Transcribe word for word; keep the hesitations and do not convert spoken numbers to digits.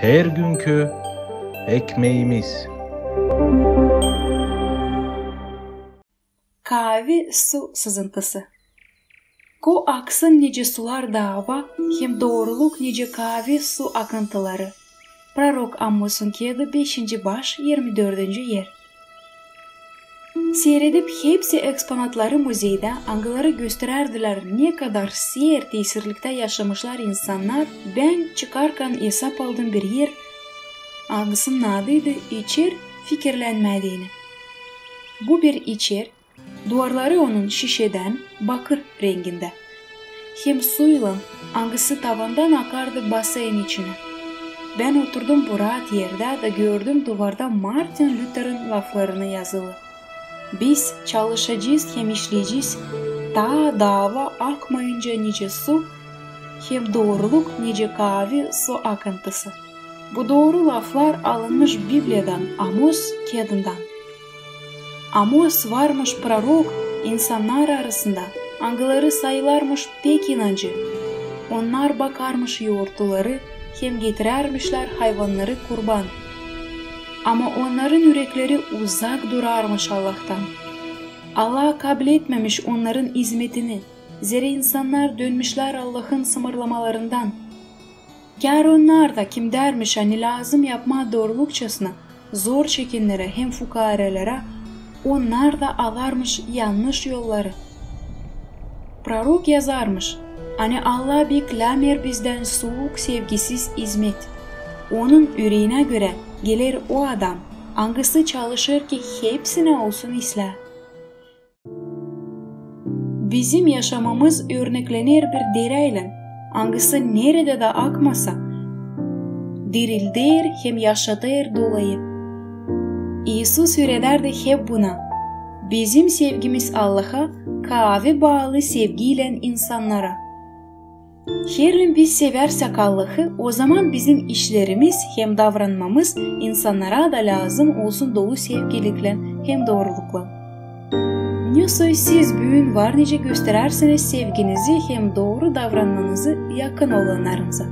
Hergünkü ekmeimiz. Kaavi su sızıntısı. Ko aksın nicä sular daava, hem dooruluk nicä kaavi su akıntıları. Prorok Amosun keedi, beşinci baş, irmi dördüncü er. Siiredip hepsi eksponatları muzeydä, angıları gösterärdilär, ne kadar seer tesirliktä yaşamışlar insannar, bän çıkarkan esap aldım bir er, angısının adıydı içer fikirlänmädeni. Bu bir içer, duvarları onun şişedän, bakır rengindä. Hem suylan, angısı tavandan akardı baseyn içinä. Bän oturdum bu raat erdä da gördüm duvarda Martin Lüterin laflarını yazılı: "Biz çalışacez hem işleyecez, taa daava akmayınca nicä su, hem dooruluk nicä kaavi su akıntısı." Bu dooru laflar alınmış Bibliyadan, Amos keedindän. Amos varmış prorok insannar arasında, angıları sayılarmış pek inancı. Onnar bakarmış yourtluları hem getirärmişlär hayvannarı kurban. Ama onnarın ürekleri uzak durarmış Allahtan. Allah kabletmemiş onnarın izmetini, zerä insannar dönmüşlär Allahın sımırlamalarından. Kär onnar da, kim därmiş, ani lääzım yapmaa doorulukçasına, zor çekennerä hem fukaarelärä, onnar da alarmış yannış yolları. Prorok yazarmış, ani Allah bekläämeer bizdän suuk, sevgisiz izmet. Onun üreenä görä geler o adam, angısı çalışêr, ki hepsinä olsun islää. Bizim yaşamamız örneklener bir deräylän, angısı neredä dä akmasa, dirildär hem yaşatêr dolayı. İisus üüredärdi hep buna. Bizim sevgimiz Allaha kaavi baalı sevgiylän insannara. Herliim biz seversäk Allahı, ozaman bizim işlerimiz hem davranmamız insannara da lääzım olsun dolu sevgiliklän hem dooruluklan. Ne soy siz büün var nicä gösterärsiniz sevginizi hem dooru davranmanızı yakın olannarınıza?